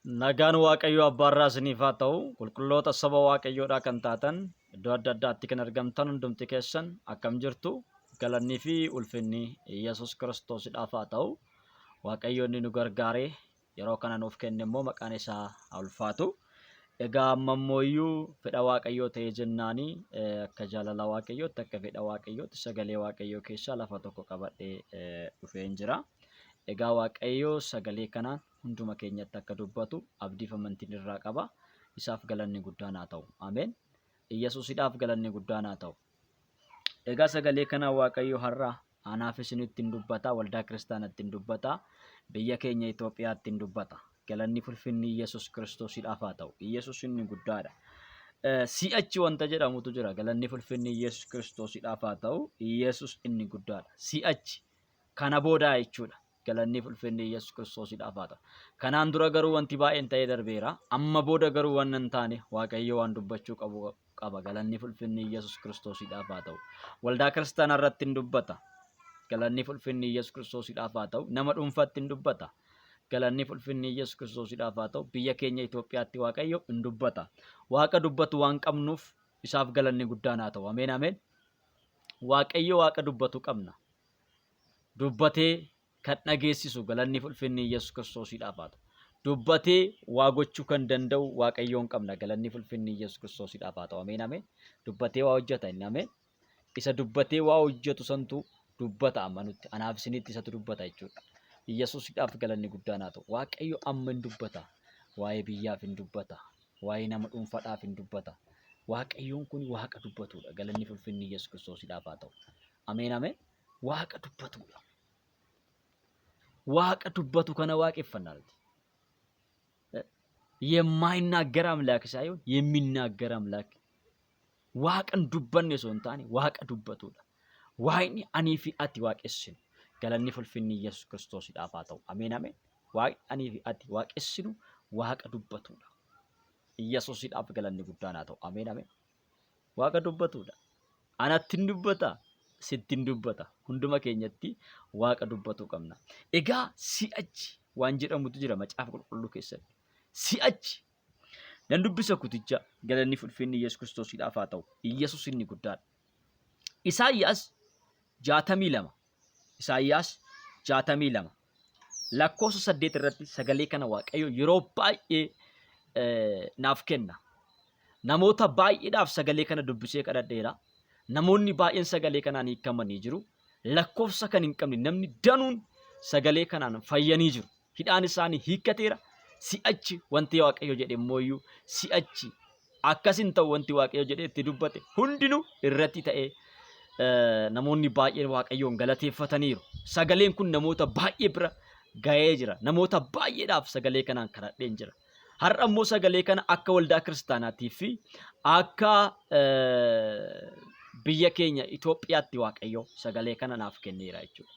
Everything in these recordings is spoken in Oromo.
Nagaan Waaqayyoo Abbaarraa isiniif haa ta'u. Qulqulloota saba Waaqayyoodhaa kan taatan iddoo adda addaatti kan argamtan hundumti keessan akkam jirtu? Galannii fi ulfinni Yesuus Kiristoosidhaaf haa ta'u. Waaqayyo inni nu gargaaree yeroo kana nuuf kenne immoo maqaan isaa haa ulfaatu. Egaa amma immoo iyyuu fedha Waaqayyoo ta'ee jennaanii akka jaalala Waaqayyootti akka fedha Waaqayyootti sagalee Waaqayyoo keessaa lafa tokko qabadhee dhufeen jira. Egaa Waaqayyo sagalee kanaan hunduma keenyatti akka dubbatu abdiif amantiin irraa qaba. Isaaf galanni guddaan haa ta'u. Ameen. Iyyasuusidhaaf galanni guddaan haa ta'u. Egaa sagalee kana Waaqayyo har'a anaaf isinitti hin dubbata, waldaa kiristaanatti hin dubbata, biyya keenya Itoophiyaatti hin dubbata. Galanni fulfinni Iyyasuus Kiristoosidhaaf haa ta'u. Iyyasuus inni guddaadha. Si'achi wanta jedhamutu jira. Galanni fulfinni Iyyasuus Kiristoosidhaaf haa ta'u. Iyyasuus inni guddaadha. Si'achi kana boodaa jechuudha. Galanni fulfinni Iyyasuus Kiristoosidhaaf haa ta'u. Kanaan dura garuu wanti baay'een ta'ee darbeera. Amma booda garuu waan hin taane Waaqayyo waan dubbachuu qabu qaba. Galanni fulfinni Iyyasuus Kiristoosidhaaf haa ta'u. Waldaa kiristaanaa irratti hin dubbata. Galanni fulfinni Iyyasuus Kiristoosidhaaf haa ta'u. Nama dhuunfaatti hin dubbata. Galanni fulfinni Iyyasuus Kiristoosidhaaf haa ta'u. Biyya keenya Itoophiyaatti Waaqayyo hin dubbata. Waaqa dubbatu waan qabnuuf isaaf galanni guddaan haa ta'u. Ameen ameen. Waaqayyo Waaqa dubbatu qabna. Dubbatee kan dhageessisu galanni fi ulfinni Yesuus Kiristoosiidhaaf haa ta'u. Dubbatee waa gochuu kan danda'u Waaqayyoon qabna galanni fi ulfinni Yesuus Kiristoosiidhaaf haa ta'u. Ameen ameen. Dubbatee waa hojjeta inni ameen. Isa dubbatee waa hojjetu santu dubbata amma nutti. Anaaf isinitti isatu dubbata jechuudha. Yesuusidhaaf galanni guddaan haa ta'u. Waaqayyo amma hin dubbata. Waa'ee biyyaaf hin dubbata. Waa'ee nama dhuunfaadhaaf hin dubbata. Waaqayyoon kun Waaqa dubbatudha. Galanni fi ulfinni Yesuus Kiristoosiidhaaf haa ta'u. Ameen ameen. Waaqa dubbatudha. Waaqa dubbatu kana waaqeffanna nuti. የማይናገር አምላክ ሳይሆን የሚናገር አምላክ Waaqa hin dubbanne osoo hin taane Waaqa dubbatudha. Waaqni anii fi ati waaqessinu galanni fi ulfinni Yesuus Kiristoosidhaaf haa ta'u. Ameen ameen. Waaqni anii fi ati waaqessinu Waaqa dubbatudha. Yesuusidhaaf galanni guddaan haa ta'u. Ameen ameen. Waaqa dubbatudha. Anatti hin dubbata, sitti hin dubbata. Hunduma keenyatti Waaqa dubbatu qabna. Egaa si'achi waan jedhamutu jira macaafa qulqulluu keessatti. Si'achi nan dubbisa kuticha galanni fi ulfinni Yesuus Kiristoosiidhaaf haa ta'u. Yesuus inni guddaadha. Isaayyaas 62 Isaayyaas 62 lakkoofsa 8 irratti sagalee kana Waaqayyo yeroo baay'ee naaf kenna. Namoota baay'eedhaaf sagalee kana dubbisee kadhadheera. Namoonni baay'een sagalee kanaan hiikamanii jiru. Lakkoofsa kan hin qabne namni danuun sagalee kanaan fayyanii jiru. Hidhaan isaanii hiikkateera. Si'achi wanti Waaqayyo jedhe immoo iyyuu si'achi akkas hin ta'u wanti Waaqayyo jedhee itti dubbate hundinuu irratti ta'ee namoonni baay'een Waaqayyoon galateeffataniiru. Sagaleen kun namoota baay'ee bira ga'ee jira. Namoota baay'eedhaaf sagalee kanaan kadhadheen jira. Har'a immoo sagalee kana akka waldaa kiristaanaatii fi akka biyya keenya Itoophiyaatti Waaqayyo sagalee kana naaf kenneera jechuudha.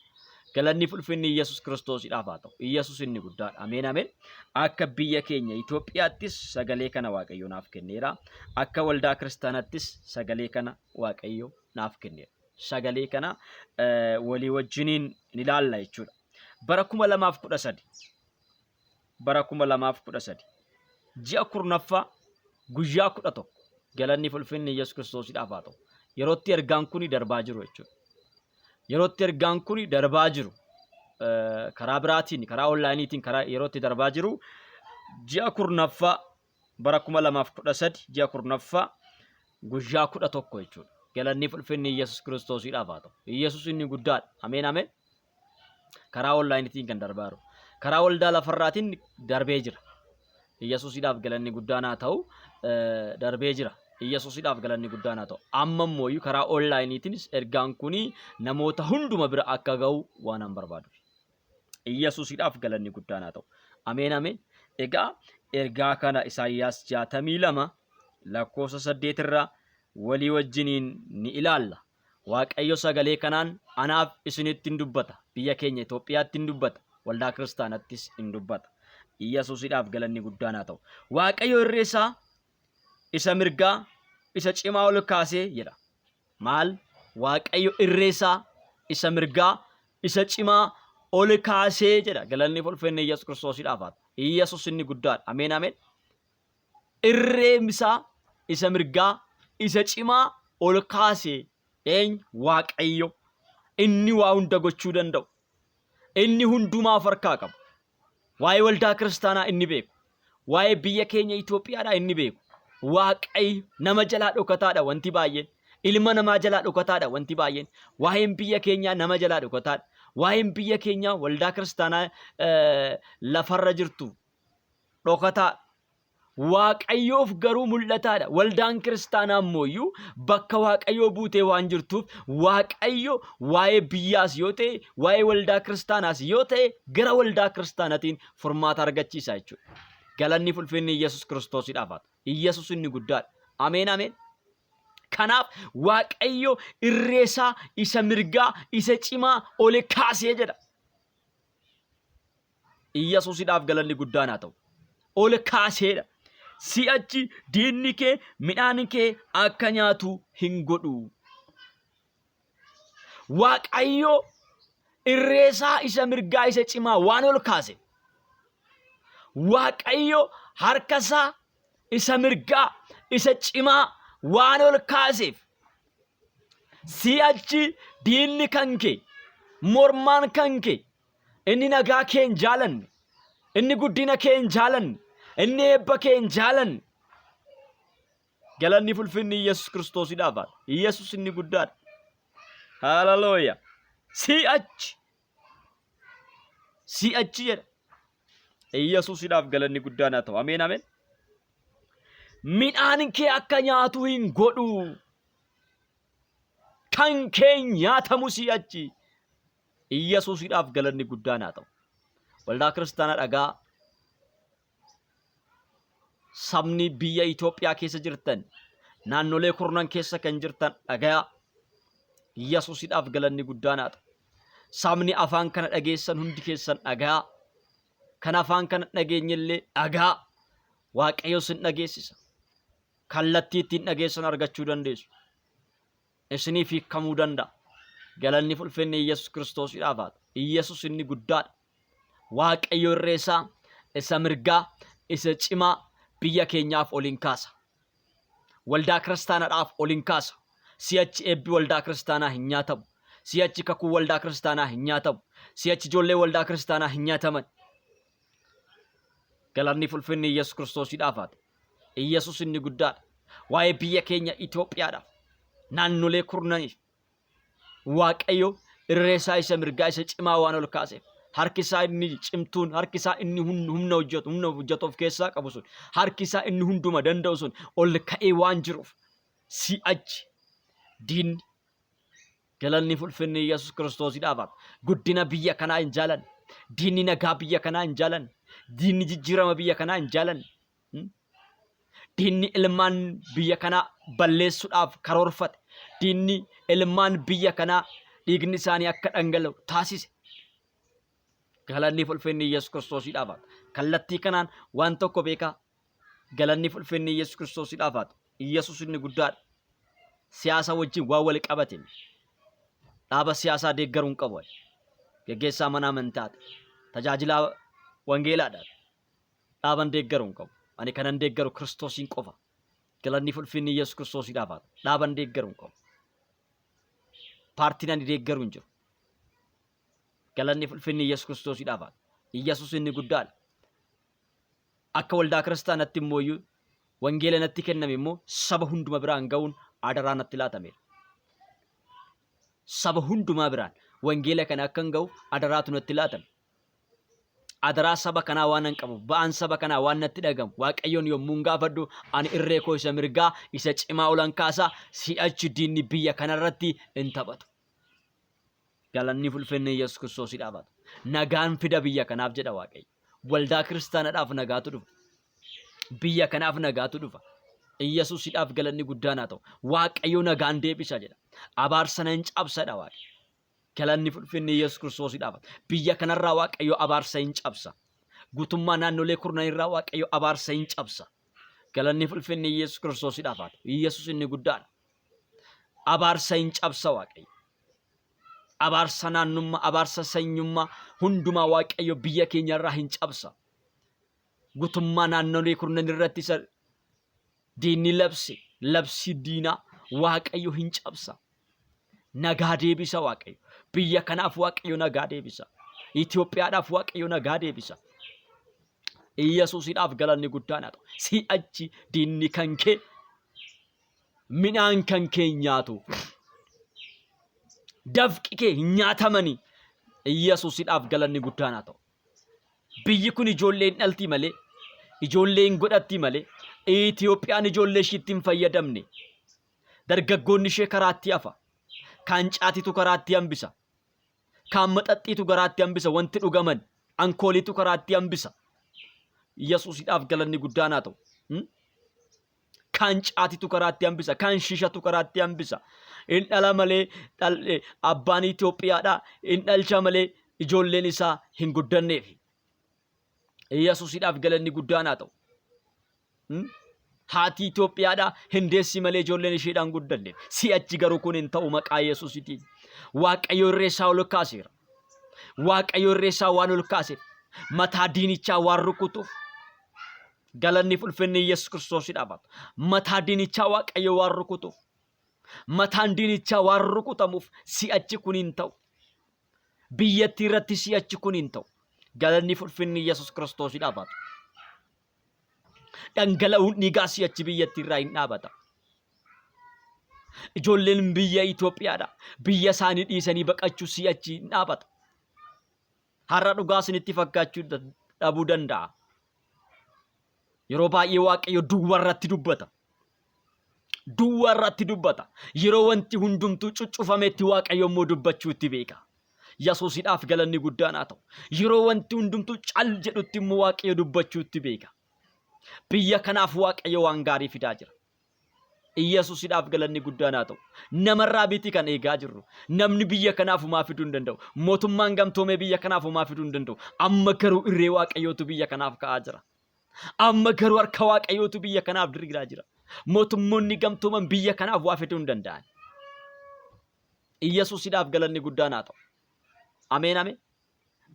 Galanni fi ulfinni Yesuus Kiristoosiidhaaf haa ta'u. Yesuus inni guddaadha. Ameen ameen. Akka biyya keenya Itoophiyaattis sagalee kana Waaqayyo naaf kenneera. Akka waldaa kiristaanaattis sagalee kana Waaqayyo naaf kenneera. Sagalee kana walii wajjiniin ni ilaalla jechuudha. Bara 2013 bara 2013 ji'a 10ffaa guyyaa 11 galanni fi ulfinni Yesuus Kiristoosiidhaaf haa ta'u. Yerootti ergaan kun darbaa jiru jechuudha. Yerootti ergaan kun darbaa jiru karaa biraatiin karaa onlaayiniitiin karaa yerootti darbaa jiru ji'a 10ffaa bara 2013 ji'a 10ffaa guyyaa 11 jechuudha. Galanni fi ulfinni Yesuus Kiristoosiidhaaf haa ta'u. Yesuus inni guddaadha. Ameen ameen. Karaa onlaayiniitiin kan darbaa jiru. Karaa waldaa lafarraatiin darbee jira. Yesuusidhaaf galanni guddaan haa ta'u darbee jira. Yesuusidhaaf galanni guddaan haa ta'u. Amma immoo karaa onlaayiniitiinis ergaan kun namoota hunduma bira akka ga'u waan an barbaaduuf. Yesuusidhaaf galanni guddaan haa ta'u. Ameen ameen. Egaa ergaa kana Isaayyaas 62 lakkoofsa 8 irraa walii wajjiniin ni ilaalla. Waaqayyo sagalee kanaan anaaf isinitti in dubbata. Biyya keenya Itoophiyaatti in dubbata. Waldaa kiristaanattis in dubbata. Iyyasuusidhaaf galanni guddaan haa ta'u. Waaqayyo irree isaa isa mirgaa isa cimaa ol kaasee jedha. Maal? Waaqayyo irree isaa isa mirgaa isa cimaa ol kaasee jedha. Galanni fi ulfinni Yesuus Kiristoosiidhaaf haa ta'u. Yesuus inni guddaadha. Ameen ameen. Irree isaa isa mirgaa isa cimaa ol kaasee eenyu Waaqayyo inni waa hunda gochuu danda'u. Inni hundumaa of harkaa qabu. Waa'ee waldaa kiristaanaa inni beeku. Waa'ee biyya keenya Itoophiyaadhaa inni beeku. Waaqayyo nama jalaa dhokataadha wanti baay'een. Ilma namaa jalaa dhokataadha wanti baay'een. Waa'een biyya keenyaa nama jalaa dhokataadha. Waa'een biyya keenyaa waldaa kiristaanaa lafarra jirtu dhokataa. Waaqayyoof garuu mul'ataadha. Waldaan kiristaanaa immoo bakka Waaqayyoo buutee waan jirtuuf Waaqayyo waa'ee biyyaas yoo ta'e, waa'ee waldaa kiristaanaas yoo ta'e gara waldaa kiristaanaatiin furmaata argachiisa jechuudha. Galanni fi ulfinni Yesuus Kiristoosiidhaaf haa ta'u. Yesuus inni guddaadha. Ameen ameen. Kanaaf Waaqayyo irree isaa isa mirgaa isa cimaa ole kaasee jedha. Iyyasuusidhaaf galanni guddaan haa ta'u. Ol kaaseedha. Si'achi diinni kee midhaan kee akka nyaatu hin godhu. Waaqayyo irreesaa isa mirgaa isa cimaa waan ol kaase. Waaqayyo harkasaa isa mirgaa isa cimaa waan ol kaaseef si'achi diinni kan kee mormaan kan kee Inni nagaa kee hin jaalanne. Inni guddina kee hin jaalanne. Inni eebba kee hin jaalanne. Galanni fulfinni Yesuus Kiristoosidhaaf haa ta'u. Yesuus inni guddaadha. Haalelooyaa. Si'achi. Si'achi jedha. Yesuusidhaaf galanni guddaan haa ta'u. Ameen ameen. Midhaan kee akka nyaatu hin godhu. Kan kee nyaatamu si'achi. Iyyasuusidhaaf galanni guddaan haa ta'u. Waldaa kiristaanaa dhagaa sabni biyya Itoophiyaa keessa jirtan naannolee kurnan keessa kan jirtan dhagaa Iyyasuusidhaaf galanni guddaan haa ta'u. Sabni afaan kana dhageessan hundi keessan dhagaa kan afaan kana dhageenyellee dhagaa Waaqayyo sin dhageessisa. Kallattii ittiin dhageessan argachuu dandeessu. isiniif hiikamuu danda'a. Galanni fi ulfinni Iyyasuus Kiristoosiidhaaf haa ta'u. Iyyasuus inni guddaadha. Waaqayyo irree isaa isa mirgaa isa cimaa biyya keenyaaf ol hin kaasa. Waldaa kiristaanaadhaaf ol hin kaasa. Si'achi eebbi waldaa kiristaanaa hin nyaatamu. Si'achi kakuu waldaa kiristaanaa hin nyaatamu. Si'achi ijoollee waldaa kiristaanaa hin nyaataman. Galanni fi ulfinni Iyyasuus Kiristoosiidhaaf haa ta'u. Iyyasuus inni guddaadha. Waa'ee biyya keenya Itoophiyaadhaaf naannolee kurnaniif Waaqayyo irree isaa isa mirgaa isa cimaa waan ol kaaseef harki isaa inni cimtuun harki isaa inni humna hojjetu humna hojjetu of keessaa qabu sun harki isaa inni hunduma danda'u sun ol ka'ee waan jiruuf si'achi diinni Galanni fi ulfinni Yesuus Kiristoosiidhaaf haa ta'u. Guddina biyya kanaa hin jaalanne. Diinni nagaa biyya kanaa hin jaalanne. Diinni jijjiirama biyya kanaa hin jaalanne. Diinni ilmaan biyya kanaa balleessuudhaaf karoorfate. Diinni ilmaan biyya kanaa dhiigni isaanii akka dhangala'u taasise. Galanni fi ulfinni Yesuus Kiristoosiidhaaf haa ta'u. Kallattii kanaan waan tokko beekaa. Galanni fi ulfinni Yesuus Kiristoosiidhaaf haa ta'u. Yesuus inni guddaadha. Siyaasa wajjin waan wal qabate miti. Dhaaba siyaasaa deeggaruu hin qabu. ani. Geggeessaa mana amantaati. Tajaajilaa wangeelaadha. Dhaaban deeggaruu hin qabu. Ani kanan deeggaru Kiristoosiin qofa. Galanni fi ulfinni Yesuus Kiristoosiidhaaf haa ta'u. Dhaaban deeggaruu hin qabu. Paartiin ani deeggaru hin jiru. Galanni fi ulfinni Yesuus Kiristoosiidhaaf haa ta'u. Yesuus inni guddaadha. Akka waldaa kiristaanatti immoo iyyuu wangeela natti kenname immoo saba hunduma biraan ga'uun adaraa natti laatameera. Saba hundumaa biraan wangeela kana akkan ga'u adaraatu natti laatame. Adaraa saba kanaa waan an qabuuf ba'aan saba kanaa waan natti dhagamu Waaqayyoon yommuun gaafadhu ani irree koo isa mirgaa isa cimaa olan kaasaa si'achi diinni biyya kanarratti hin taphatu. Galanni fi ulfinni Yesuus Kiristoosiidhaaf haa ta'u. Nagaan fida biyya kanaaf jedha Waaqayyo. Waldaa kiristaanaadhaaf nagaatu dhufa. Biyya kanaaf nagaatu dhufa. Iyyasuusidhaaf galanni guddaan haa ta'u. Waaqayyo nagaan deebisa jedha. Abaarsa nan cabsadha Waaqayyo. Galanni fi ulfinni Yesuus Kiristoosiidhaaf haa ta'u. Biyya kanarraa Waaqayyo abaarsa hin cabsa. Guutummaa naannolee kurnanirraa Waaqayyo abaarsa hin cabsa. Galanni fi ulfinni Yesuus Kiristoosiidhaaf haa ta'u. Iyyasuus inni guddaadha. Abaarsa hin cabsa Waaqayyo. Abaarsa naannummaa, abaarsa sanyummaa hundumaa Waaqayyo biyya keenya irraa hin cabsa. Gutummaa naannolee kurnan irratti isa diinni labse, labsii diinaa Waaqayyo hin cabsa. Nagaa deebisa Waaqayyo. Biyya kanaaf Waaqayyo nagaa deebisa. Itoophiyaadhaaf Waaqayyo nagaa deebisa. Iyyasuusidhaaf galanni guddaan haa ta'u. Si'achi diinni kan kee midhaan kan kee hin nyaatu. Dafqi kee hin nyaatamani. Iyyasuusidhaaf galanni guddaan haa ta'u. Biyyi kun ijoollee hin dhalti malee, ijoollee hin godhatti malee, Itoophiyaan ijoollee ishiitti hin fayyadamne. Dargaggoonni ishee karaatti hafa. Kaan caatitu karaatti hambisa. Kaan maxaxxiitu garaatti hambisa. Wanti dhugaman ankooliitu karaatti hambisa. Yesuusidhaaf galanni guddaan haa ta'u. Kaan caatitu karaatti hambisa. Kaan shishatu karaatti hambisa. In dhala malee abbaan Itoophiyaadha. In dhalcha malee ijoolleen isaa hin guddanneef. Yesuusidhaaf galanni guddaan haa ta'u. Haati Itoophiyaadha hin deessi malee ijoolleen isheedhaan guddanne. Si'achi garuu kun hin ta'u maqaa Yesuusitiin. Waaqayyo irree isaa ol kaaseera. Waaqayyo irree isaa waan ol kaaseef mataa diinichaa waan rukutuuf galanni fi ulfinni Yesuus Kiristoosiidhaaf haa ta'u. Mataa diinichaa Waaqayyo waan rukutuuf mataan diinichaa waan rukutamuuf si'achi kun hin ta'u. Biyyattii irratti si'achi kun hin ta'u. Galanni fi ulfinni Yesuus Kiristoosiidhaaf haa ta'u. Dhangala'uun dhiigaa si'achi biyyattii irraa hin dhaabata. Ijoolleen biyya Itoophiyaadha. Biyya isaanii dhiisanii baqachuu si'achi hin dhaabata. Har'a dhugaa isinitti fakkaachuu dhabuu danda'a. Yeroo baay'ee Waaqayyo duwwaa irratti dubbata. Duwwaa irratti dubbata. Yeroo wanti hundumtuu cuccufametti Waaqayyo immoo dubbachuutti beeka. Yesuusidhaaf galanni guddaan haa ta'u. Yeroo wanti hundumtuu cal jedhutti immoo Waaqayyo dubbachuutti beeka. Biyya kanaaf Waaqayyo waan gaarii fidaa jira. Iyyasuusidhaaf galanni guddaan haa ta'u. Namarraa miti kan eegaa jirru. Namni biyya kanaaf homaa fiduu hin danda'u. Mootummaan gamtoomee biyya kanaaf homaa fiduu hin danda'u. Amma garuu irree Waaqayyootu biyya kanaaf ka'aa jira. Amma garuu harka Waaqayyootu biyya kanaaf diriiraa jira. Mootummoonni gamtooman biyya kanaaf waa fiduu hin danda'an. Iyyasuusidhaaf galanni guddaan haa ta'u. Ameen ameen.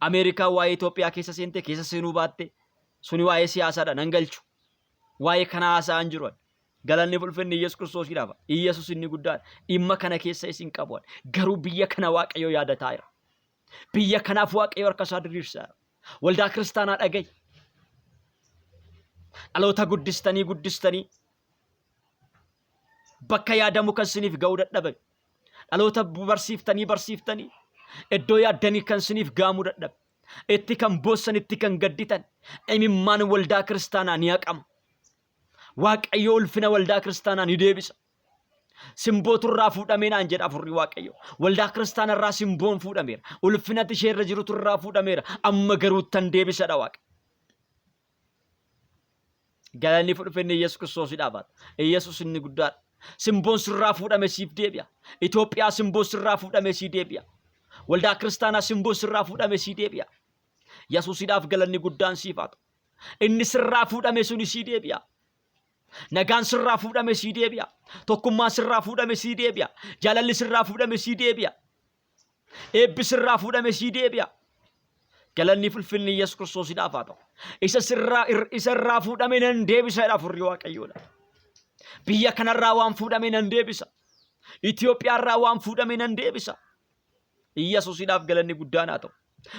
Ameerikaan waa'ee Itoophiyaa keessa seente keessa seenuu baatte suni waa'ee siyaasaadha nan galchu. Waa'ee kana haasa'aa hin jiru. ani. Galanni fi ulfinni Iyyasuus Kiristoosiidhaaf. Iyyasuus inni guddaadha. Dhimma kana keessa isin qabu. ani. Garuu biyya kana Waaqayyo yaadataa jira. Biyya kanaaf Waaqayyo harka isaa diriirsaa jira. Waldaa kiristaanaa dhaga'i. Dhaloota guddistanii guddistanii bakka yaadamu kan isiniif ga'uu dadhabe. Dhaloota barsiiftanii barsiiftanii iddoo yaaddanii kan isiniif ga'amuu dadhabe. Itti kan boossan itti kan gadditan imimmaan waldaa kiristaanaa ni haqama. Waaqayyo ulfina waldaa kiristaanaa ni deebisa. Simbootu irraa fuudhamee naan jedha afurri Waaqayyo. Waldaa kiristaanaa irraa simboon fuudhameera. Ulfinati ishee irra jirutu irraa fuudhameera. Amma garuu tan deebisadha Waaqa. Galanni fudhufinni Yesuus Kiristoosiidhaaf haa ta'u. Yesuus inni guddaadha. Simboon sirraa fuudhame siif deebi'a. Itoophiyaa simboon sirraa fuudhame sii deebi'a. Waldaa kiristaanaa simboon sirraa fuudhame sii deebi'a. Yesuusidhaaf galanni guddaan siif haa ta'u. Inni sirraa fuudhame suni sii deebi'a. Nagaan sirraa fuudhame sii deebi'a. Tokkummaan sirraa fuudhame sii deebi'a. Jaalalli sirraa fuudhame sii deebi'a. Eebbi sirraa fuudhame sii deebi'a. Galanni fi ulfinni Yesuus Kiristoosiidhaaf haa ta'u. Isa sirraa isa irraa fuudhame nan deebisa jedha hafuurri Waaqayyoodha. Biyya kanarraa waan fuudhame nan deebisa. Itoophiyaa irraa waan fuudhame nan deebisa. Yesuusidhaaf galanni guddaan haa ta'u.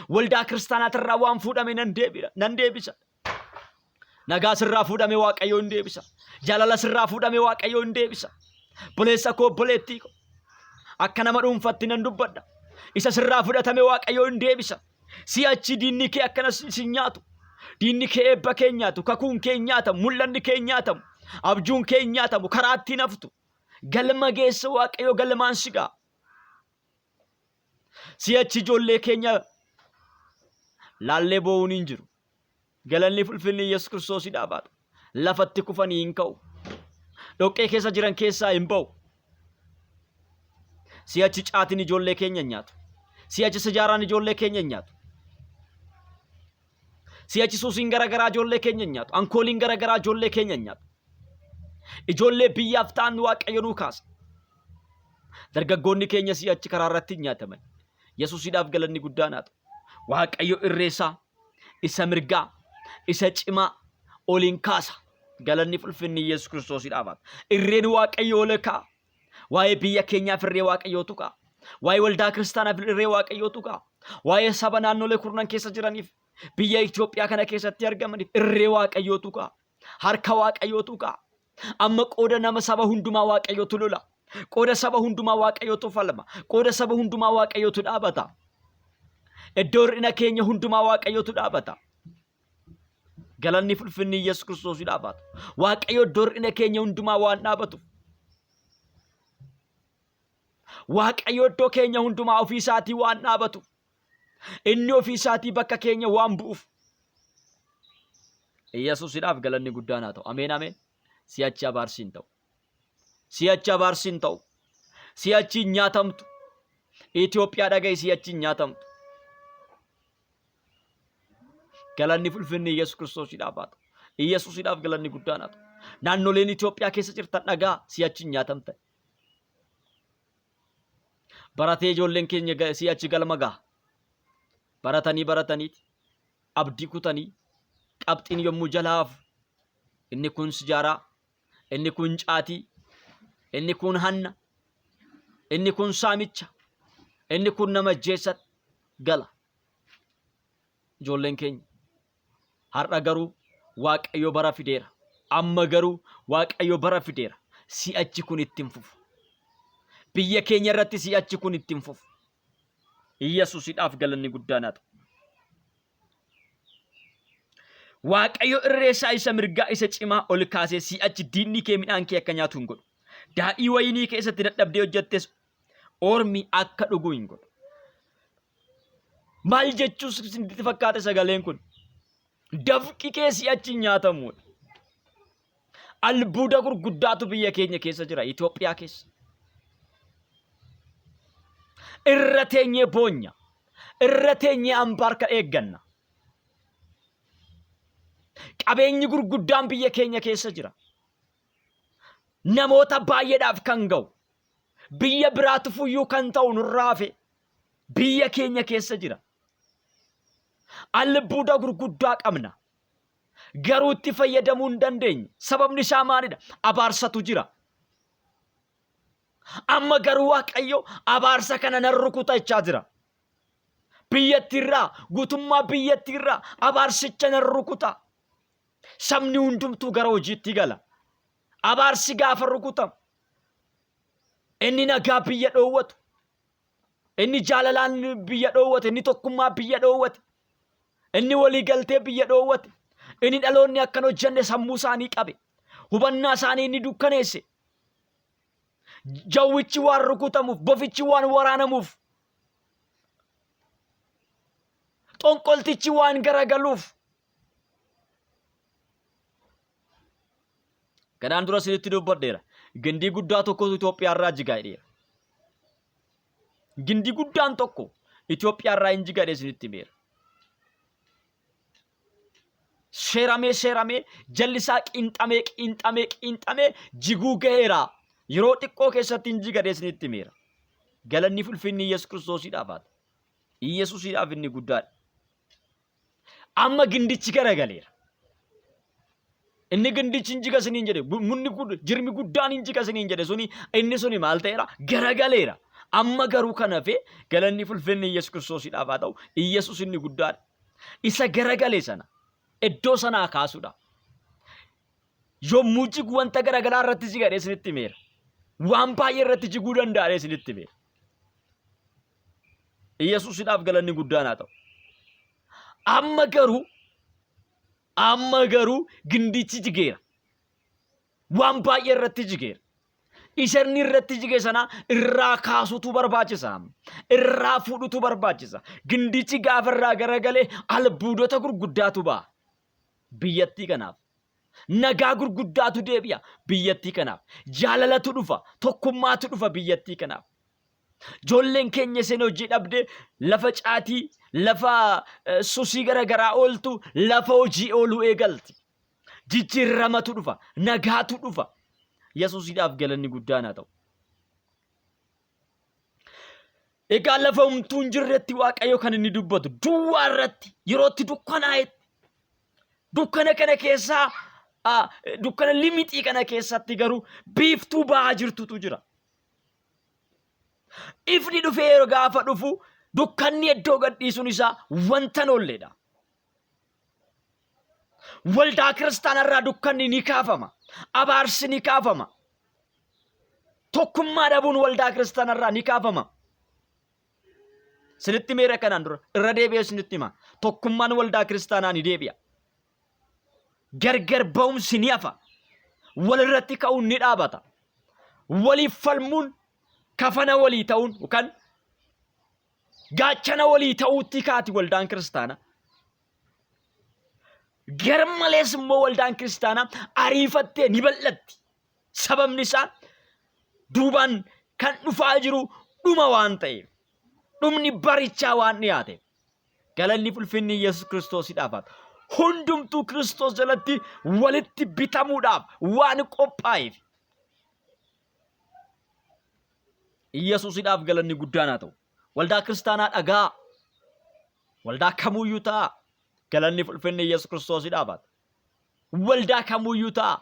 Waldaa kiristaanaatirraa waan fuudhame nan deebira nan deebisa. Nagaa sirraa fuudhame Waaqayyo hin deebisa. Jaalala sirraa fuudhame Waaqayyo hin deebisa. Obboleessa koo obboleettii koo akka nama dhuunfatti nan dubbadha. Isa sirraa fudhatame Waaqayyo hin deebisa. Si'achi diinni kee akkana si hin nyaatu. Diinni kee eebba kee hin nyaatu, kakuun kee hin nyaatamu, mul'anni kee hin nyaatamu, abjuun kee hin nyaatamu, karaatti hin haftu. Galma geessa Waaqayyo galmaan si ga'a. Si'achi ijoollee keenya laallee boo'uun hin jiru. Galanni fi ulfinni Yesuus Kiristoosiidhaaf haa ta'u. Lafatti kufanii hin ka'u. Dhoqqee keessa jiran keessaa hin ba'u. Si'achi caatiin ijoollee keenya hin nyaatu. Si'achi sijaaraan ijoollee keenya hin nyaatu. Si'achi suusiin garaagaraa ijoollee keenya hin nyaatu. Ankooliin garaagaraa ijoollee keenya hin nyaatu. Ijoollee biyyaaf ta'an Waaqayyo nuu kaasa. Dargaggoonni keenya si'achi karaa irratti hin nyaataman. Yesuusidhaaf galanni guddaan haa ta'u. Waaqayyo irree isaa isa mirgaa isa cimaa oliin kaasa. Galanni fi ulfinni Yesuus Kiristoosiidhaaf haa ta'u. Irreen Waaqayyo ol ka'a. Waa'ee biyya keenyaaf irree Waaqayyootu ka'a. Waa'ee waldaa kiristaanaaf irree Waaqayyootu ka'a. Waa'ee saba naannolee kurnan keessa jiraniif biyya Itoophiyaa kana keessatti argamaniif irree Waaqayyootu ka'a. Harka Waaqayyootu ka'a. Amma qooda nama saba hundumaa Waaqayyootu lola. Qooda saba hundumaa Waaqayyootu falma. Qooda saba hundumaa Waaqayyootu dhaabata. Iddoo hir'ina keenya hundumaa Waaqayyootu dhaabata. Galanni fi ulfinni Yesuus Kiristoos dhaabata. Waaqayyo iddoo hir'ina keenya hundumaa waan dhaabatuuf. Waaqayyo iddoo keenya hundumaa ofii isaatii waan dhaabatuuf. Inni ofii isaatii bakka keenya waan bu'uuf. Yesuusidhaaf galanni guddaan haa ta'u. Ameen ameen. Si'achi abaarsi hin ta'u. Si'achi abaarsi hin ta'u. Si'achi hin nyaatamtu. Itoophiyaa dhaga'i si'achi hin nyaatamtu. Galanni fi ulfinni Yesuus Kiristoosiidhaaf haa ta'u. Yesuusidhaaf galanni guddaan haa ta'u. Naannoleen Itoophiyaa keessa jirtan dhagaa si'achi hin nyaatamtan. Baratee ijoolleen keenya si'achi galma gaha. Baratanii barataniiti abdii kutanii qabxiin yommuu jalaa hafu inni kun sijaaraa, inni kun caatii, inni kun hanna, inni kun saamicha, inni kun nama ajjeessa gala. Ijoolleen keenya Har'a garuu Waaqayyo bara fideera. Amma garuu Waaqayyo bara fideera. Si'achi kun itti hin fufu. Biyya keenya irratti si'achi kun itti hin fufu. Yesuusidhaaf galanni guddaan haa ta'u. Waaqayyo irree isaa isa mirgaa isa cimaa ol kaasee si'achi diinni kee midhaan kee akka nyaatu hin godhu. Daadhii wayinii keessatti dadhabdee hojjettes ormi akka dhugu hin godhu. Maal jechuu isinitti fakkaate sagaleen kun? Dafqi kee si'achi hin nyaatamudha. Albuuda gurguddaatu biyya keenya keessa jira, Itoophiyaa keessa. Irra teenyee boonya, irra teenyee ambaarka eegganna. Qabeenyi gurguddaan biyya keenya keessa jira. Namoota baay'eedhaaf kan ga'u, biyya biraa tufuyyuu kan ta'u nurraa hafe biyya keenya keessa jira. Albuuda gurguddaa qabna. Garuu itti fayyadamuu hin dandeenye. Sababni isaa maalidha? Abaarsatu jira. Amma garuu Waaqayyo abaarsa kana nan rukuta jechaa jira. Biyyattiirraa, guutummaa biyyattiirraa abaarsicha nan rukuta. Sabni hundumtuu gara hojiitti gala. Abaarsi gaafa rukutamu inni nagaa biyya dhoowwatu, inni jaalalaan biyya dhoowwate, inni tokkummaa biyya dhoowwate, inni waliigaltee biyya dhoowwate, inni dhaloonni akkan hojjenne sammuu isaanii qabe, hubannaa isaanii inni dukkaneesse, jawwichi waan rukutamuuf, bofichi waan waraanamuuf, xonqoltichi waan garagaluuf. Kanaan dura isinitti dubbadheera. Gindii guddaa tokkotu Itoophiyaa irraa jigaa jedheera. Gindii guddaan tokko Itoophiyaa irraa hin jiga jedhee isinitti himeera. Seeramee seeramee jalli isaa qiinxamee qiinxamee qiinxamee jiguu ga'eera. Yeroo xiqqoo keessatti hin jiga jedhee isinitti himeera. Galanni fi ulfinni Yesuus Kiristoosiidhaaf haa ta'u. Yesuusiidhaaf inni guddaadha. Amma gindichi garagaleera. Inni gindichi hin jiga isiniin jedhe munni jirmi guddaan hin jiga isiniin jedhe suni inni suni maal ta'eera garagaleera. Amma garuu kan hafe galanni fi ulfinni Yesuus Kiristoosiidhaaf haa ta'u. Yesuus inni guddaadha. Isa garagale sana iddoo sanaa kaasuudha. Yommuu jigu wanta garagalaa irratti jiga jedhee isinitti himeera. Waan baay'ee irratti jiguu danda'a jedhee isinitti himeera. Yesuusidhaaf galanni guddaan haa ta'u. Amma garuu amma garuu gindichi jigeera. Waan baay'ee irratti jigeera. Isa inni irratti jige sana irraa kaasutu barbaachisa. Irraa fuudhutu barbaachisa. Gindichi gaafa irraa garagalee albuudota gurguddaatu ba'a. Biyyattii kanaaf. Nagaa gurguddaatu deebi'a biyyattii kanaaf. Jaalalatu dhufa. Tokkummaatu dhufa biyyattii kanaaf. Ijoolleen keenya isin hojii dhabde lafa caatii, lafa susii garaagaraa ooltu, lafa hojii ooluu eegalti. Jijjiirramatu dhufa, nagaatu dhufa. Yesuusidhaaf galanni guddaan haa ta'u. Egaa lafa homtuu hin jirretti Waaqayyo kan inni dubbatu duwwaa irratti yeroo itti dukkanaa'etti dukkana kana keessaa dukkana limixii kana keessatti garuu biiftuu ba'aa jirtutu jira. Ifni dhufee yeroo gaafa dhufu dukkanni iddoo gadhiisuun isaa wanta hin oolledha. Waldaa kiristaanarraa dukkanni ni kaafama. Abaarsi ni kaafama. Tokkummaa dhabuun waldaa kiristaanarraa ni kaafama. Sinitti meera kanaan dura irra deebi'ee sinitti hima. Tokkummaan waldaa kiristaanaa ni deebi'a. Gargar ba'umsi ni hafa. Walirratti ka'uun ni dhaabata. Waliif falmuun kafana walii ta'uun yookaan gaachana walii ta'uutti kaati waldaan kiristaanaa. Gar malees immoo waldaan kiristaanaa ariifattee ni bal'atti. Sababni isaa duubaan kan dhufaa jiru dhuma waan ta'eef, dhumni barichaa waan dhiyaateef. Galanni ulfinni Yesuus Kiristoosiidhaaf haa ta'u. Hundumtuu Kiristoos jalatti walitti bitamuudhaaf waan qophaa'eef. Yesuusidhaaf galanni guddaan haa ta'u. Waldaa kiristaanaa dhagaa. Waldaa kamuuyyuu ta'a. Galanni ulfinni Yesuus Kiristoosiidhaaf haa ta'u. Waldaa kamuuyyuu ta'a.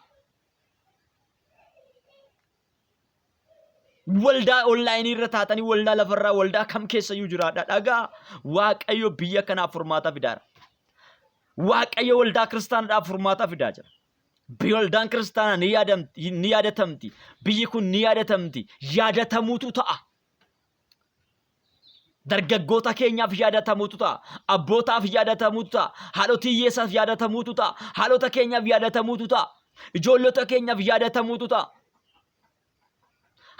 Waldaa onlaayinii irra taatanii waldaa lafarraa waldaa kam keessayyuu jiraadha. Dhagaa Waaqayyo biyya kanaaf furmaata fidaara. Waaqayyo waldaa kiristaanaadhaaf furmaata fidaa jira. Waldaan kiristaanaa ni yaadamti, ni yaadatamti. Biyyi kun ni yaadatamti. Yaadatamuutu ta'a. Dargaggoota keenyaaf yaadatamuutu ta'a. Abbootaaf yaadatamuutu ta'a. Haadhotii hiyyeessaaf yaadatamuutu ta'a. Haadhota keenyaaf yaadatamuutu ta'a. Ijoollota keenyaaf yaadatamuutu ta'a.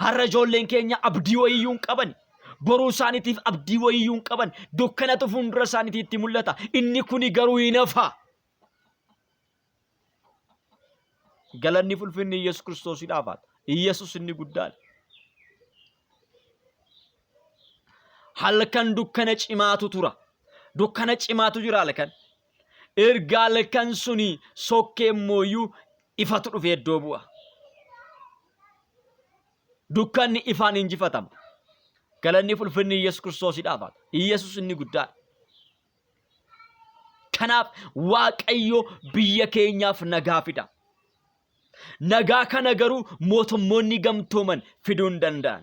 Har'a ijoolleen keenya abdii wayiyyuu hin qaban. Boruu isaaniitiif abdii wayiyyuu hin qaban. Dukkanatu fuuldura isaaniitiitti mul'ata. Inni kuni garuu hin hafa. Galanni fi ulfinni Yesuus Kiristoosiidhaaf haa ta'u. Yesuus inni guddaadha. Halkan dukkana cimaatu tura. Dukkana cimaatu jira halkan. Erga halkan suni sokkee immooyyuu ifatu dhufee iddoo bu'a. Dukkanni ifaan injifatama. Galanni fi ulfinni Yesuus Kiristoosiidhaaf haa ta'u. Yesuus inni guddaadha. Kanaaf Waaqayyo biyya keenyaaf nagaa fida. Nagaa kana garuu mootummoonni gamtooman fiduu hin danda'an.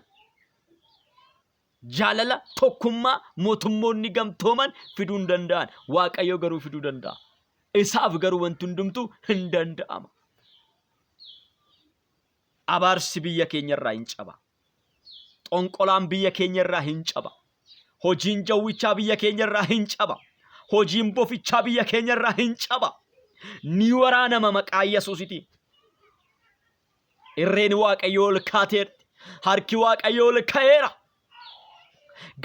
Jaalala tokkummaa mootummoonni gamtooman fiduu hin danda'an. Waaqayyo garuu fiduu danda'a. Isaaf garuu wanti hundumtuu hin danda'ama. Abaarsi biyya keenyarraa hin caba. Xonqolaan biyya keenyarraa hin caba. Hojiin jawwichaa biyya keenyarraa hin caba. Hojiin bofichaa biyya keenyarraa hin caba. Ni waraanama maqaa Yesuusitiin. Irreen Waaqayyoo ol kaateerti. Harki Waaqayyoo ol ka'eera.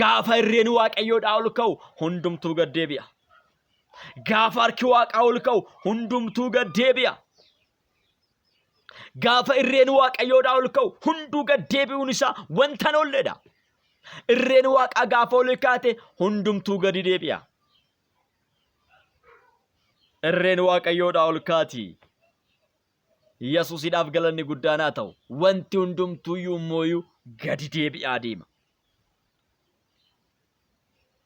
Gaafa irreen Waaqayyoodhaa ol ka'u hundumtuu gad deebi'a. Gaafa harki Waaqaa ol ka'u hundumtuu gad deebi'a. Gaafa irreen Waaqayyoodhaa ol ka'u hunduu gad deebi'uun isaa wanta hin oolledha. Irreen Waaqaa gaafa ol kaate hundumtuu gadi deebi'a. Irreen Waaqayyoodhaa ol kaati. Yesuusidhaaf galanni guddaan haa ta'u. Wanti hundumtuuyyuu immooyyuu gadi deebi'aa deema.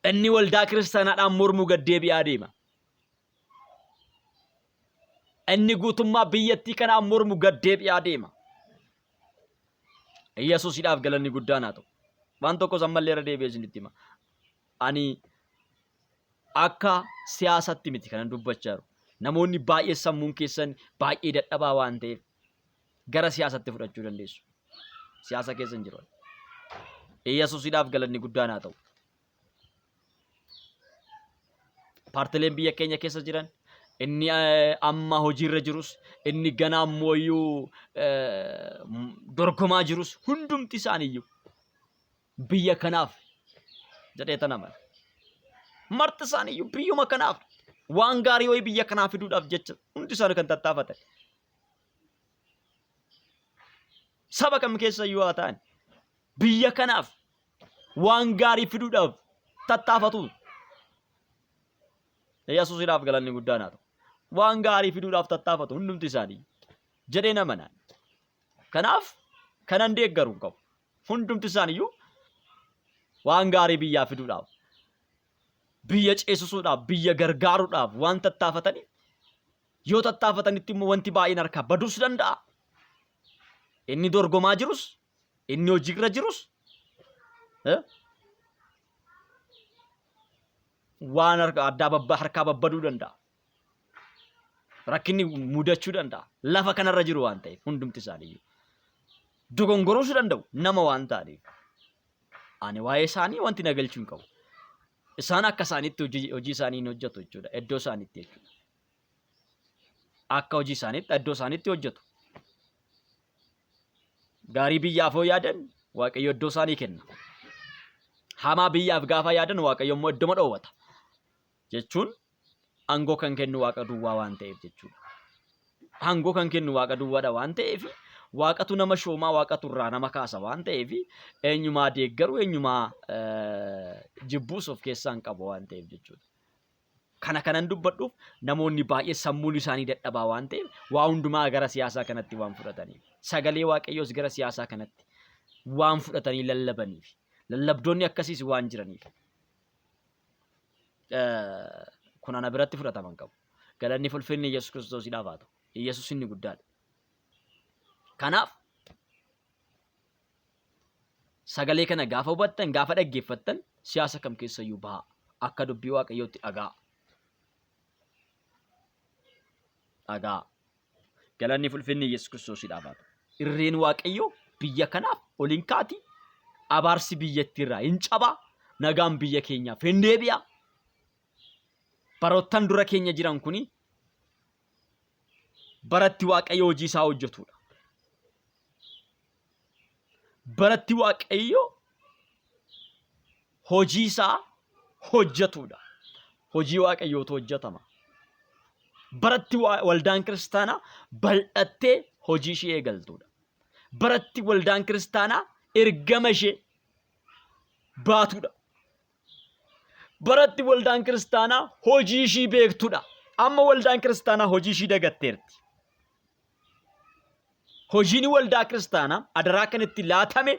Inni waldaa kiristaanaadhaan mormuu gad deebi'aa deema. Inni guutummaa biyyattii kanaan mormu gad deebi'aa deema. Yesuusidhaaf galanni guddaan haa ta'u. Waan tokkos ammallee irra deebi'ee isinitti hima. Ani akka siyaasatti miti kanan dubbachaa jiru. Namoonni baay'ee sammuun keessan baay'ee dadhabaa waan ta'eef gara siyaasatti fudhachuu dandeessu. Siyaasa keessa hin jiru. Yesuusidhaaf galanni guddaan haa ta'u. Paartileen biyya keenya keessa jiran inni amma hojiirra jirus inni ganaa ammoo dorgomaa jirus hundumti isaaniiyyuu biyya kanaaf jedhee tan amana. Marti isaaniiyyuu biyyuma kanaaf waan gaarii wayii biyya kanaa fiduudhaaf jecha hundi isaanii kan tattaafatan. Saba kam keessa iyyuu haa ta'an biyya kanaaf waan gaarii fiduudhaaf tattaafatu. Yesuusidhaaf galanni guddaan haa ta'u. Waan gaarii fiduudhaaf tattaafatu hundumti isaanii jedhee nama naan. Kanaaf kanan deeggaru hin qabu. Hundumti isaaniiyyuu Waan gaarii biyyaa fiduudhaaf, biyya ceesisuudhaaf, biyya gargaaruudhaaf waan tattaafataniif yoo tattaafatanitti immoo wanti baay'een harkaa baduus danda'a. Inni dorgomaa jirus, inni hojiirra jirus eh, waan harka addaa babba harkaa babbaduu danda'a. Rakkinni mudachuu danda'a. Lafa kanarra jiru waan ta'eef hundumti isaaniiyyuu. Dogongoruus danda'u nama waan ta'aniif. Ani waa'ee isaanii wanti na galchuu hin qabu. Isaan akka isaaniitti hojii hojii isaanii hin hojjetu jechuudha. Iddoo isaaniitti jechuudha. Akka hojii isaaniitti iddoo isaaniitti hojjetu. Gaarii biyyaaf yoo yaadan Waaqayyo iddoo isaanii kenna. Hamaa biyyaaf gaafa yaadan Waaqayyo immoo iddoma dhoowwata. Jechuun aangoo kan kennu Waaqa duwwaa waan ta'eef jechuudha. Aangoo kan kennu Waaqa duwwaadha waan ta'eef Waaqatu nama shoomaa Waaqatu irraa nama kaasa waan ta'eef eenyumaa deeggaru eenyumaa jibbuus of keessaa hin qabu waan ta'eef jechuudha. Kana kanan dubbadhuuf namoonni baay'ee sammuun isaanii dadhabaa waan ta'eef waa hundumaa gara siyaasaa kanatti waan fudhataniif sagalee Waaqayyoos gara siyaasaa kanatti waan fudhatanii lallabaniif lallabdoonni akkasiis waan jiraniif kun ana biratti fudhatama hin qabu. Galanni fulfinni Yesuus Kiristoosiidhaaf haa ta'u. Yesuus inni guddaadha. Kanaaf sagalee kana gaafa hubattan, gaafa dhaggeeffattan siyaasa kam keessayyuu bahaa. Akka dubbii Waaqayyootti dhagaa. Dhagaa. Galanni fulfinni Yesuus Kiristoosiidhaaf haa ta'u. Irreen Waaqayyoo biyya kanaaf ol hin kaati. Abaarsi biyyattii irraa hin cabaa. Nagaan biyya keenyaaf hin deebi'a. Baroottan dura keenya jiran kuni baratti Waaqayyo hojii isaa hojjetudha. Baratti Waaqayyo hojii isaa hojjetudha. Hojii Waaqayyootu hojjetama. Baratti waldaan kiristaanaa bal'attee hojii ishee eegaltudha. Baratti waldaan kiristaanaa ergama ishee baatudha. Baratti waldaan kiristaanaa hojii ishii beektudha. Amma waldaan kiristaanaa hojii ishii dagatteerti. Hojiin waldaa kiristaanaa adaraa kan itti laatame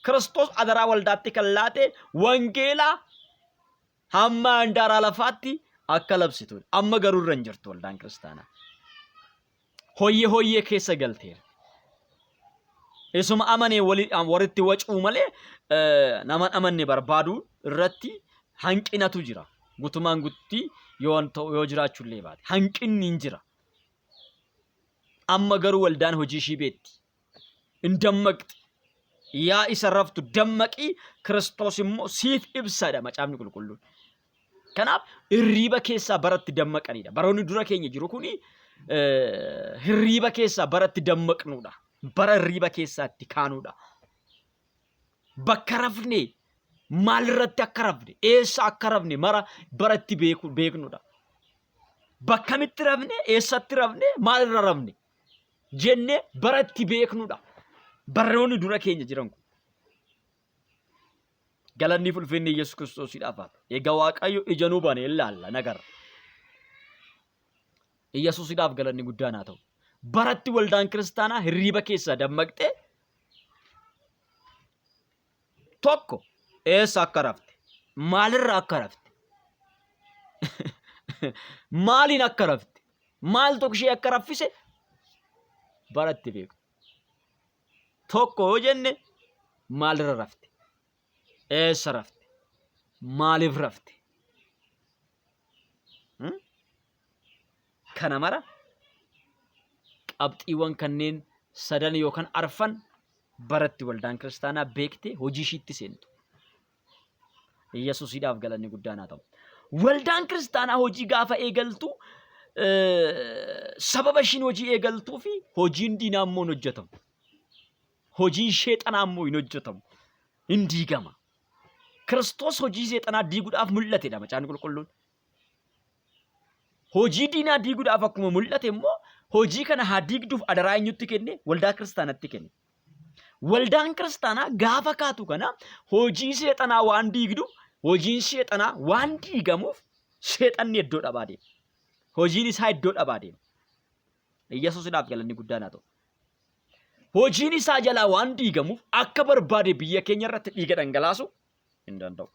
Kiristoos adaraa waldaatti kan laate wangeelaa hamma handaaraa lafaatti akka labsitudha. Amma garuu irra hin jirtu waldaan kiristaanaa. Hoyyee hoyyee keessa galteera. Isuma amanee walitti wacuu malee nama hin amanne barbaaduu irratti hanqinatu jira. Gutumaan gutti yoo ta'u yoo jiraachuu illee baate hanqinni hin jira. Amma garuu waldaan hojii ishii beetti. Hin dammaqxi. Yaa isa raftu dammaqii Kiristoos immoo siif ibsadha macaafni qulqulluun. Kanaaf hirriiba keessaa baratti dammaqanidha. Baroonni dura keenya jiru kuni hirriiba keessaa baratti dammaqnudha. Bara hirriiba keessaa itti kaanudha. Bakka rafne maalirratti akka rafne eessa akka rafne mara bara itti beeknudha. Bakkamitti rafne eessatti rafne maalirra rafne jennee bara itti beeknudha. Baroonni dura keenya jiran kun. Galanni fi ulfinni Yesuus Kiristoosiidhaaf haa ta'u. Egaa Waaqayyo ija nu bane ilaalla nagarra. Yesuusidhaaf galanni guddaan haa ta'u. Baratti waldaan kiristaanaa hirriiba keessaa dammaqxee tokko eessa akka rafte, maalirra akka rafte, maaliin akka rafte, maaltu ishee akka raffise baratti beektu. Tokko yoo jenne maalirra rafte? Eessa rafte? Maaliif rafte? Kana mara qabxiiwwan kanneen sadan yookaan arfan baratti waldaan kiristaanaa beektee hojii ishiitti seentu. Yesuusiidhaaf galanni guddaan haa ta'u. Waldaan kiristaanaa hojii gaafa eegaltu sababa ishiin hojii eegaltuu fi hojiin diinaa immoo hin hojjetamu. Hojiin sheexanaa immoo hin hojjetamu. Hin diigama. Kiristoos hojii seexanaa diiguudhaaf mul'atedha macaafni qulqulluun. Hojii diinaa diiguudhaaf akkuma mul'ate immoo hojii kana haa diigduuf adaraa eenyutti kenne? Waldaa kiristaanatti kenne. Waldaan kiristaanaa gaafa kaatu kana hojii seexanaa waan diigduuf hojiin seexanaa waan diigamuuf seexanni iddoo dhabaa deema. Hojiin isaa iddoo dhabaa deema. Yesuusidhaaf galanni guddaan haa ta'u. Hojiin isaa jalaa waan diigamuuf akka barbaade biyya keenya irratti dhiiga dhangalaasu hin danda'u.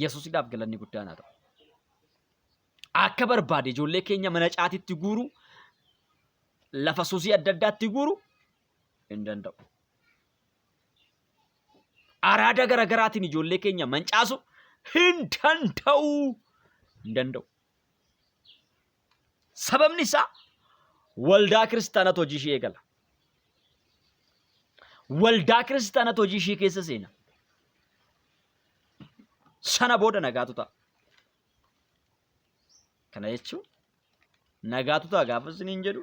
Yesuusidhaaf galanni guddaan haa ta'u. Akka barbaade ijoollee keenya mana caatitti guuru, lafa suusii adda addaatti guuru hin danda'u. Araada garagaraatiin ijoollee keenya mancaasu hin danda'u. Hin danda'u. Sababni isaa waldaa kiristaanatu hojii ishee eegala. Waldaa kiristaanatu hojii ishee keessa seena. Sana booda nagaatu ta'a. Kana jechuun nagaatu ta'a gaafa isiniin jedhu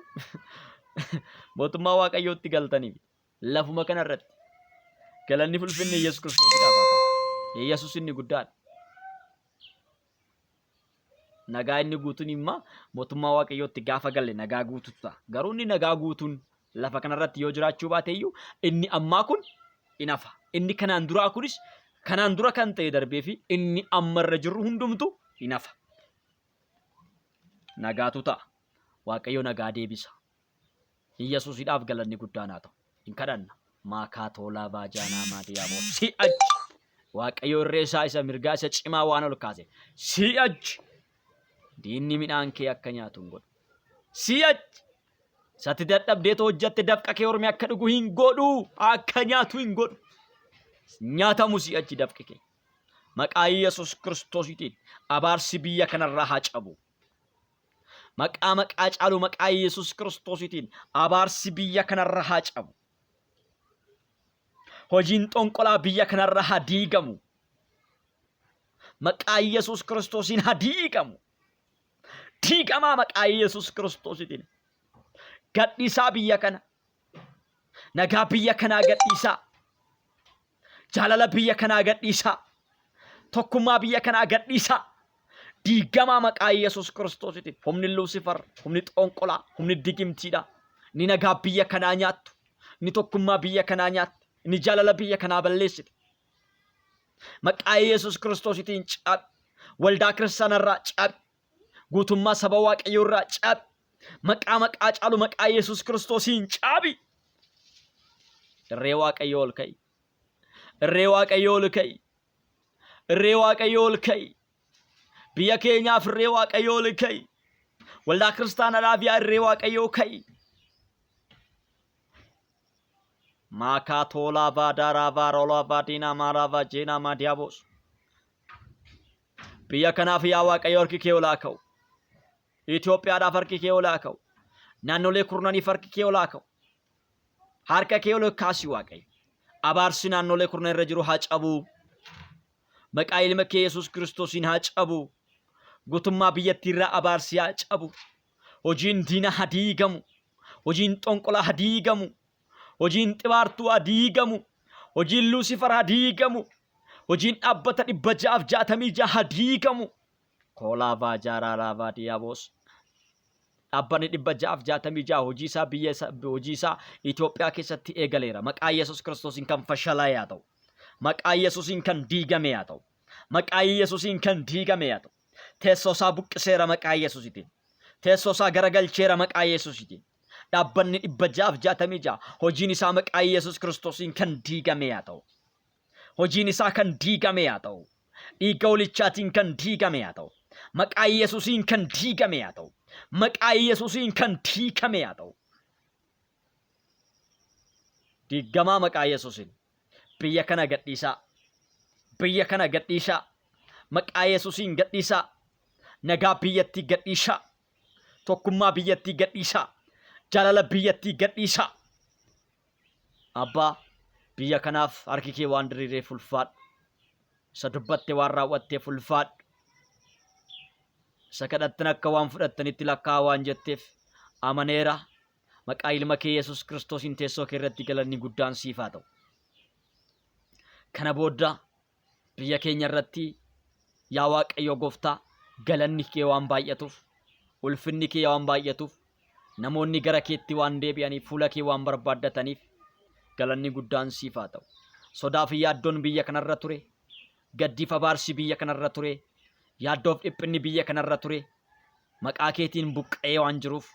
mootummaa Waaqayyootti galtaniif lafuma kana irratti galanni fulfinni Yesuus Kiristoosiidhaaf haa ta'u. Yesuus inni guddaadha. Nagaa inni guutuun immoo mootummaa Waaqayyootti gaafa galle nagaa guututu ta'a. Garuu inni nagaa guutuun lafa kanarratti yoo jiraachuu baate iyyuu inni ammaa kun in hafa. Inni kanaan duraa kunis kanaan dura kan ta'e darbee fi inni ammarra jirru hundumtu in hafa. Nagaatu ta'a. Waaqayyo nagaa deebisa. Iyyasuusidhaaf galanni guddaan haa ta'u. Hin kadhanna. Maakaa toolaa baajaanaa maadiyaaboo. Si'achi Waaqayyo irree isaa isa mirgaa isa cimaa waan ol kaase. Si'achi diinni midhaan kee akka nyaatu hin godhu. Si'achi isatti dadhabdeetoo hojjatte dafqa kee ormi akka dhugu hin godhu. Akka nyaatu hin godhu. Nyaatamu si'achi dafqi kee. Maqaa Yesuus Kiristoosiitiin abaarsi biyya kanarraa haa cabu. Maqaa maqaa caalu maqaa Yesuus Kiristoosiitiin abaarsi biyya kanarra haa cabu. Hojiin xonqolaa biyya kanarra haa diigamu. Maqaa Yesuus Kiristoosiin haa diigamu. Diigamaa maqaa Yesuus Kiristoosiitiin. Gadhiisaa biyya kana. Nagaa biyya kanaa gadhiisaa. Jaalala biyya kanaa gadhiisaa. Tokkummaa biyya kanaa gadhiisaa. Diigamaa maqaa Yesuus Kiristoositiin. Humni Luusifar, humni xonqolaa, humni digimtiidha. Ni nagaa biyya kanaa nyaattu. Ni tokkummaa biyya kanaa nyaattu. Ni jaalala biyya kanaa balleessite. Maqaa Yesuus Kiristoositiin cabi. Waldaa kiristaanarraa cabi. Guutummaa saba Waaqayyoo irraa cabi. Maqaa maqaa caalu maqaa Yesuus Kiristoosiin cabi. Irree Waaqayyoo ol ka'i. Irree Waaqayyoo ol ka'i. Irree Waaqayyoo ol ka'i. Biyya keenyaaf irree Waaqayyoo ol ka'i. Waldaa kiristaanaadhaaf yaa irree Waaqayyoo ka'i. Maakaa toolaa baadaaraa baarolaa baadiinaa maaraa baajeenaa maadiyaabos. Biyya kanaaf yaa Waaqayyo harki kee ol haa ka'u. Itoophiyaadhaaf harki kee ol haa ka'u. Naannolee kurnaniif harki kee ol haa ka'u. Harka kee ol kaasi Waaqayyo. Abaarsi naannolee kurnan irra jiru haa cabu. Maqaa ilma kee Yesuus Kiristoosiin haa cabu. Guutummaa biyyattii irraa abaarsi haa cabu. Hojiin diina haa diigamu. Hojiin xonqolaa haa diigamu. Hojiin xibaartuu haa diigamu. Hojiin Luusifar haa diigamu. Hojiin dhaabbata 666 haa diigamu. Koolaa vaajaaraa raavaa diyaaboos. Dhaabbanni 666 hojii isaa biyya isaa hojii isaa Itoophiyaa keessatti eegaleera. Maqaa Yesuus Kiristoosiin kan fashalaa'e haa ta'u. Maqaa Yesuusiin kan diigame haa ta'u. Maqaa Yesuusiin kan diigame haa ta'u. Teessoo isaa buqqiseera maqaa Yesuusitiin. Teessoo isaa garagalcheera maqaa Yesuusitiin. Dhaabbanni 666 hojiin isaa maqaa Yesuus Kiristoosiin kan diigame haa ta'u. Hojiin isaa kan diigame haa ta'u. Dhiiga holichaatiin kan diigame haa ta'u. Maqaa Yesuusiin kan diigame haa ta'u. Maqaa Yesuusiin kan diigame haa ta'u. Diigamaa maqaa Yesuusiin. Biyya kana gadhiisaa. Biyya kana gadhiisaa. Maqaa Yesuusiin gadhiisaa. Nagaa biyyattii gadhiisaa. Tokkummaa biyyattii gadhiisaa. Jaalala biyyattii gadhiisaa. Abbaa, biyya kanaaf harki kee waan diriireef ulfaadhu. Isa dubbatte waan raawwatteef ulfaadhu. Isa kadhattan akka waan fudhattanitti lakkaa'aa waan jetteef amaneera. Maqaa ilma kee Yesuus Kiristoosiin teessoo kee irratti galanni guddaan siif haa ta'u. Kana booda biyya keenya irratti yaa Waaqayyo gooftaa galanni kee waan baay'atuuf, ulfinni kee waan baay'atuuf, namoonni gara keetti waan deebi'aniif, fuula kee waan barbaaddataniif galanni guddaan siif haa ta'u. Sodaa fi yaaddoon biyya kanarra ture, gaddiif abaarsi biyya kanarra ture, yaaddoof dhiphinni biyya kanarra ture, maqaa keetiin buqqa'ee waan jiruuf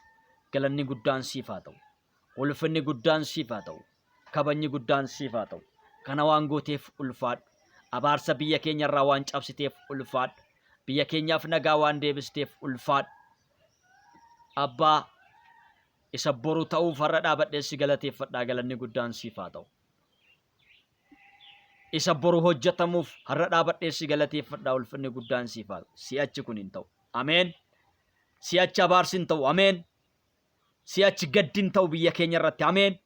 galanni guddaan siif haa ta'u. Ulfinni guddaan siif haa ta'u. Kabajni guddaan siif haa ta'u. Kana waan gooteef ulfaadhu. Abaarsa biyya keenya irraa waan cabsiteef ulfaadhu. Biyya keenyaaf nagaa waan deebisteef ulfaadhu. Abbaa isa boru ta'uuf har'a dhaabadhee si galateeffadhaa galanni guddaan siif haa ta'u. Isa boru hojjetamuuf har'a dhaabadhee si galateeffadhaa ulfinni guddaan siif haa ta'u. Si'achi kun hin ta'u. Ameen. Si'achi abaarsi hin ta'u. Ameen. Si'achi gaddi hin ta'u biyya keenya irratti. Ameen.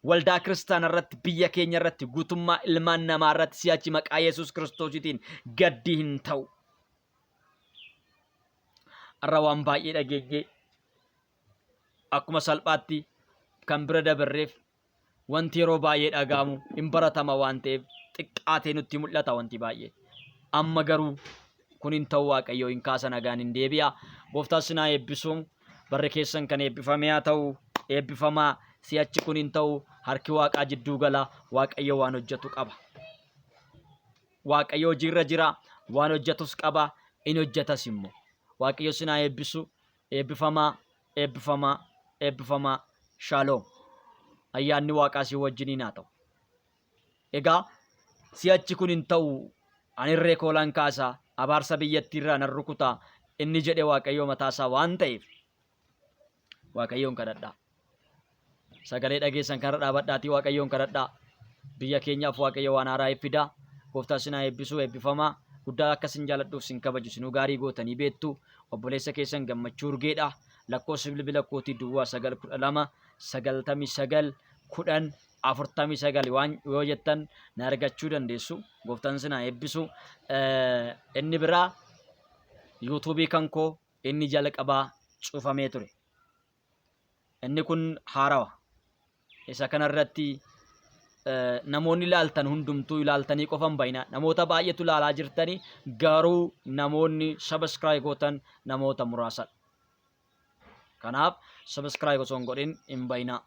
Waldaa kiristaana irratti, biyya keenya irratti, guutummaa ilmaan namaa irratti si'achi maqaa Yesuus Kiristoosiitiin gaddi hin ta'u. Har'a waan baay'ee dhageenye akkuma salphaatti kan bira dabarreef Wanti yeroo baay'ee dhaga'amu hin baratama waan ta'eef xiqqaatee nutti mul'ata wanti baay'ee. Amma garuu kun hin ta'u Waaqayyoo hin kaasa nagaan hin deebi'a. Gooftaan sinaa eebbisu barri keessan kan eebbifame haa ta'u eebbifamaa si'achi kun hin ta'u harki Waaqaa jidduu gala Waaqayyo waan hojjetu qaba. Waaqayyo hojiirra jira waan hojjetus qaba in hojjetas immoo. Waaqayyo sinaa eebbisu eebbifamaa eebbifamaa eebbifamaa shaaloom ayyaanni waaqaa si wajjiniin haa ta'u egaa si'achi kun hin ta'u ani irree koo lan kaasa abaarsa biyyattii irraa nan rukuta inni jedhe waaqayyoo mataasaa waan ta'eef waaqayyoon kadhadhaa Sagalee dhageessan kanarra dhaabadhaatii Waaqayyoon kadhadhaa. Biyya keenyaaf Waaqayyo waan haaraa fida. Gooftaan sin haa eebbisu, eebbifamaa. Guddaa akka sin jaaladhuuf sin kabaju sinuu gaarii gootanii beektu. Obboleessa keessan Gammachuu Urgeedha. Lakkoofsi bilbila kootii duwwaa 9 12 99 10 49 waan yoo jettan na argachuu dandeessu. Gooftaan sin haa eebbisu. Inni biraa yuutuubii kan koo inni jalqabaa cufamee ture. Inni kun haarawa. Isa kanarratti namoonni ilaaltan hundumtuu ilaaltanii qofa hin bayina. Namoota baay'eetu ilaalaa jirtanii garuu namoonni subscribe gootan namoota muraasadha. Kanaaf subscribe osoo hin godhin hin bayinaa.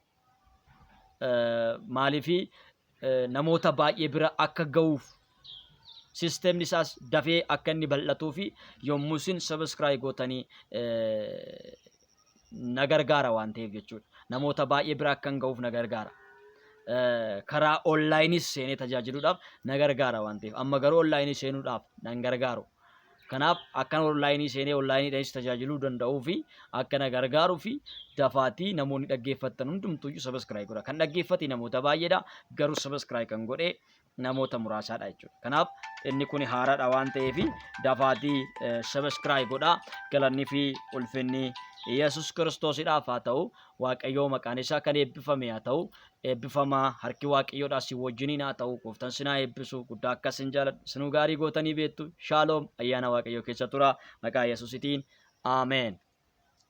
Maaliifi namoota baay'ee bira akka ga'uuf sisteemni isaas dafee akka inni bal'atuu fi yommuu isin subscribe gootanii na gargaara waan ta'eef jechuudha. Namoota baay'ee bira akka hin ga'uuf na gargaara. Karaa onlaayinis seenee tajaajiluudhaaf na gargaara waan ta'eef. Amma garuu onlaayinii seenuudhaaf nan gargaaru. Kanaaf akkan onlaayinii seenee onlaayiniidhaanis tajaajiluu danda'uu fi akka na gargaaruu fi dafaatii namoonni dhaggeeffattan hundumtuyyuu sabaskiraayib godha. Kan dhaggeeffate namoota baay'eedha garuu sabaskiraayib kan godhe namoota muraasaadha jechuudha. Kanaaf inni kun haaraadha waan ta'eef dafaatii sabaskiraayib godha. Galanni fi ulfinni Yesuus Kiristoosidhaaf haa ta'u. Waaqayyoo maqaan isaa kan eebbifame haa ta'u. Eebbifamaa harki Waaqayyoodhaa si wajjiniin haa ta'u. Gooftaan sin haa eebbisu. Guddaa akka sin jaaladhu. Sinuu gaarii gootanii beektu. Shaaloom ayyaana Waaqayyoo keessa tura. Maqaa Yesuusitiin. Ameen.